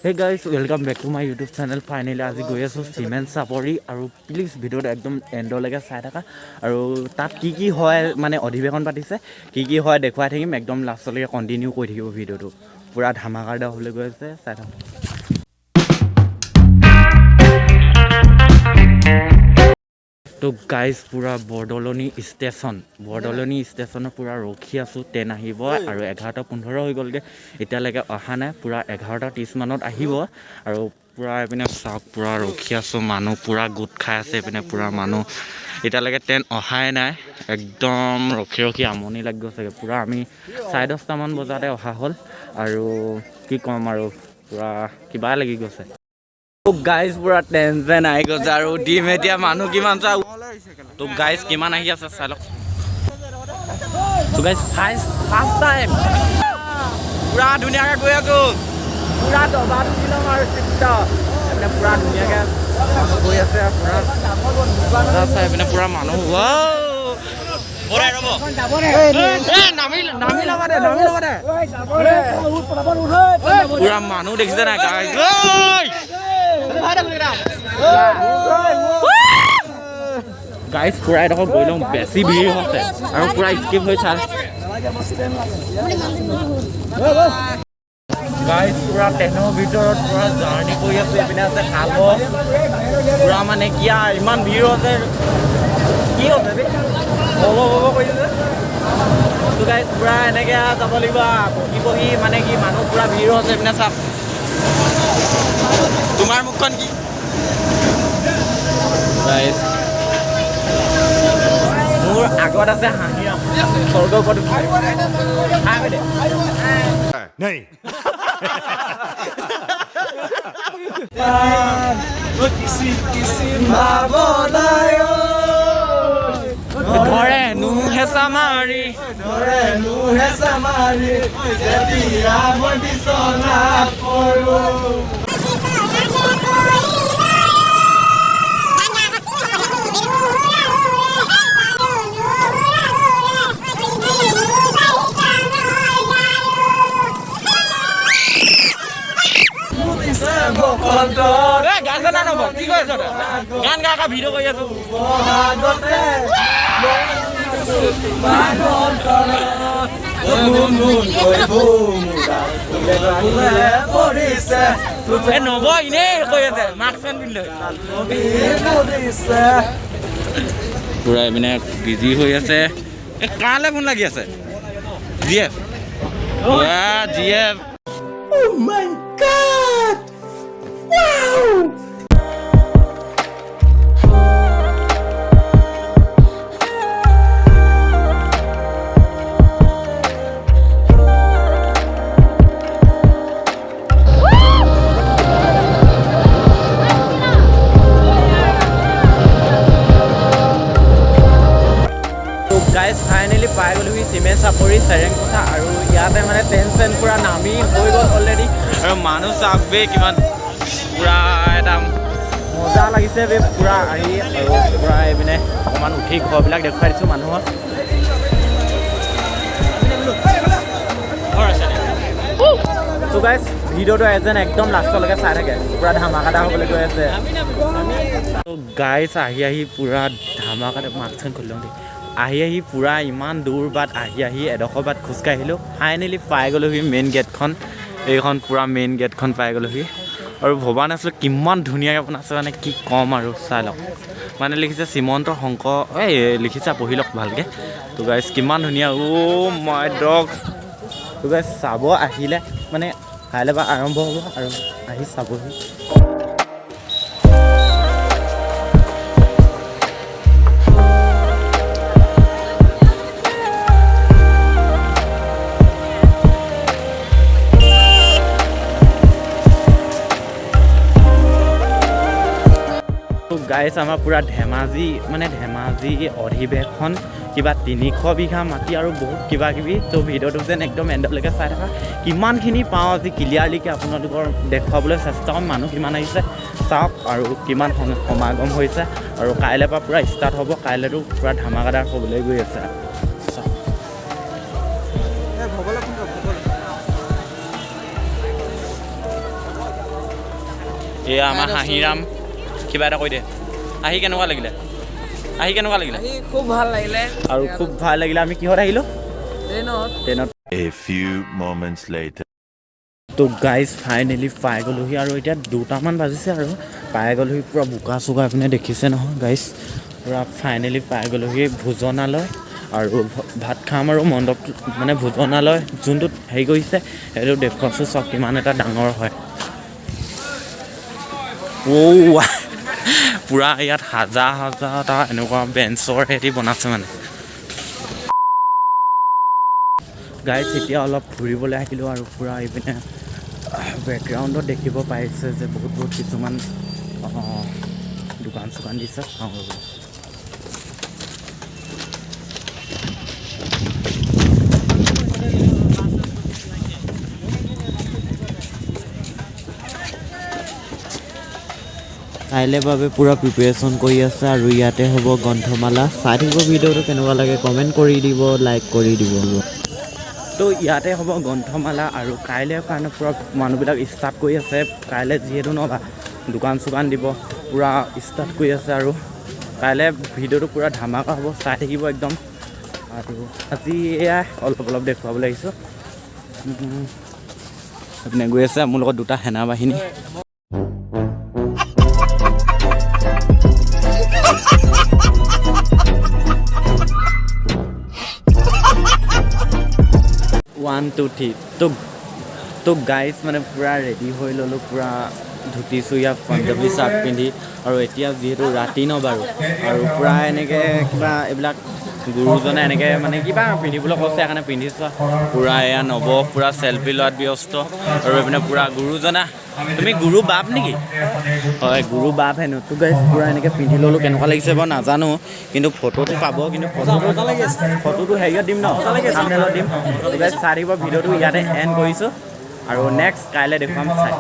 Hey guys, welcome back to my YouTube channel. Finally আজি গৈ আছোঁ চিমেণ্ট চাপৰি আৰু প্লিজ ভিডিঅ'টো একদম এণ্ডলৈকে চাই থাকা। আৰু তাত কি কি হয়, মানে অধিৱেশন পাতিছে, কি কি হয় দেখুৱাই থাকিম। একদম লাষ্টলৈকে কণ্টিনিউ কৰি থাকিব। ভিডিঅ'টো পূৰা ধামাকাদাৰ হ'বলৈ গৈ আছে, চাই থাকক। তো গাইজ, পূৰা বৰদলনি ষ্টেচন, বৰদলনি ষ্টেচনত পূৰা ৰখি আছোঁ, ট্ৰেইন আহিব। আৰু 11:15 হৈ গ'লগৈ, এতিয়ালৈকে অহা নাই। পূৰা 11:30 মানত আহিব। আৰু পূৰা এইপিনে চাওক, পূৰা ৰখি আছোঁ, মানুহ পূৰা গোট খাই আছে এইপিনে পূৰা মানুহ। এতিয়ালৈকে ট্ৰেইন অহাই নাই, একদম ৰখি ৰখি আমনি লাগি গৈছেগৈ পূৰা। আমি 10:30মান বজাতে অহা হ'ল আৰু কি ক'ম আৰু, পূৰা কিবা লাগি গৈছে। গাইজ, পূৰা টেনচন আহি গৈছে আৰু দিম এতিয়া। মানুহ কিমান চাওঁ। তো গাইজ, কিমান আহি আছে চাই লওক। তো গাইজ, ফাৰ্ষ্ট ফাৰ্ষ্ট টাইম পূৰা ধুনীয়াকৈ গৈ আছো, পূৰা দবাটো দি ল'ম আৰু চিত্ৰ এইপিনে পূৰা ধুনীয়াকৈ মানুহ গৈ আছে, পূৰা মজা চাই পিনে পূৰা মানুহ। Wow! এ, নামি নামি ল'বা দে, নামি ল'বা দে। পূৰা মানুহ দেখিছে নাই গাইজ? গাইজ, পূৰা এডোখৰ গৈ লওঁ, বেছি ভিৰ হৈছে আৰু পূৰা স্কিপ হৈ চাই। গাইজ, পূৰা ট্ৰেইনৰ ভিতৰত পূৰা জাৰ্ণি কৰি আছো। এইপিনে আছে খাব পূৰা, মানে কিয়া ইমান ভিৰ হৈছে, কি হৈছে বে? হ'ব হ'ব কৰিছে। তো গাইজ, পূৰা এনেকৈ যাব লাগিব বহি বহি, মানে কি মানুহ পূৰা ভিৰ হৈছে। এইপিনে চাওক, তোমাৰ মুখখন কি গাইজ? মোৰ আগত আছে হাঁহিৰাম, স্বৰ্গৰ ওপৰত উঠি হাই দে। नहीं। ধৰে নো হেঁচা মাৰি, ধৰে নো হেঁচা মাৰি, যেতিয়া মই বিচনাত পৰো। বসন্ত এ, গান চান নব, কি কৈ আছ তই? গান গা গা ভিডিঅ' কৰি আছো। বহাগতে তোমাৰ অন্তৰত গুণগুণকৈ ভোমোৰা ফুলে ফুলে পৰিছে। এ নব, এনেই কৈ আছে মাস্কখন পিন্ধি লৈ। পৰিছে। পূৰা এইপিনে বিজি হৈ আছে। এ, কালে ফোন লাগি আছে? G F, G F. My God! Wow! তো গাইজ, ফাইনেলি পাই গ'লোহি চিমেণ্ট চাপৰি চেৰেংকোঠা। আৰু ইয়াতে মানে ট্ৰেইন চেন পূৰা নামি হৈ গ'ল অলৰেডি। আৰু মানুহ চাওক বে কিমান, পূৰা এটা মজা লাগিছে বে পূৰা আহি। আৰু পূৰা এইপিনে অকণমান উঠি ঘৰবিলাক দেখুৱাই দিছোঁ মানুহৰ। তো গাইজ, ভিডিঅ'টো এজন একদম লাষ্টলৈকে চাই থাকে, পূৰা ধামাকাদাৰ হ'বলৈ গৈ আছে। তো গাইজ, আহি আহি পূৰা ধামাকাদাৰ, মাস্কখন খুলি লওঁ দেই। আহি আহি পূৰা ইমান দূৰ বাট আহি আহি এডোখৰ বাট খোজকাঢ়িলোঁ, ফাইনেলি পাই গ'লোহি মেইন গেটখন। এইখন পূৰা মেইন গেটখন পাই গ'লোহি। আৰু ভবা নাছিলোঁ কিমান ধুনীয়াকৈ বনাইছে, মানে কি ক'ম আৰু, চাই লওক। মানে লিখিছে শ্ৰীমন্ত শংকৰ, এই লিখিছে, পঢ়ি লওক ভালকৈ। তো গাইজ, কিমান ধুনীয়া, অ' মাই ডগ। তো গাইজ, চাব আহিলে মানে কাইলৈ পৰা আৰম্ভ হ'ব আৰু আহি চাবহি। গাইজ, আমাৰ পূৰা ধেমাজি, মানে ধেমাজি অধিৱেশন কিবা 300 বিঘা মাটি আৰু বহুত কিবা কিবি। ত' ভিডিঅ'টো যেন একদম এণ্ডলৈকে চাই থাকা। কিমানখিনি পাওঁ আজি ক্লিয়াৰলিকৈ আপোনালোকৰ দেখুৱাবলৈ চেষ্টা কৰিম। মানুহ কিমান আহিছে চাওক আৰু কিমান সমাগম হৈছে। আৰু কাইলৈৰ পৰা পূৰা ষ্টাৰ্ট হ'ব, কাইলৈতো পূৰা ধামাকাদাৰ হ'বলৈ গৈ আছে, চাওক। ভগলে ফোন কৰ, ভগলে। এয়া আমাৰ হাঁহিৰাম, কিবা এটা কৈ দে। আহি কেনেকুৱা লাগিলে? আহি কেনেকুৱা লাগিলে? আহি খুব ভাল লাগিলে। আৰু খুব ভাল লাগিলে। আমি কিহত আহিলোঁ? ট্ৰেইনত। ট্ৰেইনত। A few moments later. তো গাইজ, ফাইনেলি পাই গ'লোহি আৰু এতিয়া 2টামান বাজিছে আৰু পাই গ'লোহি। পূৰা বোকা চোকা পিনে দেখিছে নহয় গাইজ। পূৰা ফাইনেলি পাই গ'লোহি ভোজনালয় আৰু ভাত খাম। আৰু মণ্ডপটো, মানে ভোজনালয় যোনটোত হেৰি কৰিছে, সেইটো দেখুৱাইছোঁ। চাওক কিমান এটা ডাঙৰ হয়। অ' পূৰা ইয়াত হাজাৰ হাজাৰটা এনেকুৱা বেঞ্চৰ হেৰি বনাইছে। মানে গাইজ, এতিয়া অলপ ফুৰিবলৈ আহিলোঁ আৰু পূৰা এইপিনে বেকগ্ৰাউণ্ডত দেখিব পাৰিছে যে বহুত বহুত কিছুমান দোকান চোকান দিছে। চাওঁ ৰ'ব। কাইলৈ বাবে পূৰা প্ৰিপেৰেশ্যন কৰি আছে আৰু ইয়াতে হ'ব গ্ৰন্থমেলা। চাই থাকিব ভিডিঅ'টো, কেনেকুৱা লাগে কমেণ্ট কৰি দিব, লাইক কৰি দিব। তো ইয়াতে হ'ব গ্ৰন্থমেলা আৰু কাইলৈ কাৰণে পূৰা মানুহবিলাক ষ্টাৰ্ট কৰি আছে। কাইলৈ যিহেতু ন দোকান চোকান দিব, পূৰা ষ্টাৰ্ট কৰি আছে আৰু কাইলৈ ভিডিঅ'টো পূৰা ধামাকা হ'ব, চাই থাকিব একদম। আৰু আজি এয়াই অলপ অলপ দেখুৱাবলৈ আহিছোঁ। এইপিনে গৈ আছে মোৰ লগত দুটা সেনা বাহিনী। One, two, three. তো গাইজ, মানে পূৰা ৰেডি হৈ ল'লোঁ, পূৰা ধুতি চুৰিয়া, পাঞ্জাবী চাৰ্ট পিন্ধি। আৰু এতিয়া যিহেতু ৰাতি ন বাৰু, আৰু পূৰা এনেকৈ কিবা এইবিলাক গুৰুজনে এনেকৈ মানে কিবা পিন্ধিবলৈ কৈছে, সেইকাৰণে পিন্ধিছোঁ। পূৰা এয়া নৱ পূৰা চেলফি লোৱাত ব্যস্ত। আৰু এইপিনে পূৰা গুৰুজনা। তুমি গুৰু বাপ নেকি? হয়, গুৰু বাপ হেনো। তো গাইজ, পূৰা এনেকৈ পিন্ধি ল'লোঁ। কেনেকুৱা লাগিছে বাৰু নাজানো, কিন্তু ফটোটো পাব। কিন্তু ফটোটো হেৰিয়ত দিম ন, থাম্বনেইলত দিম। তো গাইজ, চাই থাকিব ভিডিঅ'টো। ইয়াতে এণ্ড কৰিছোঁ আৰু নেক্সট কাইলৈ দেখুৱাম চাই।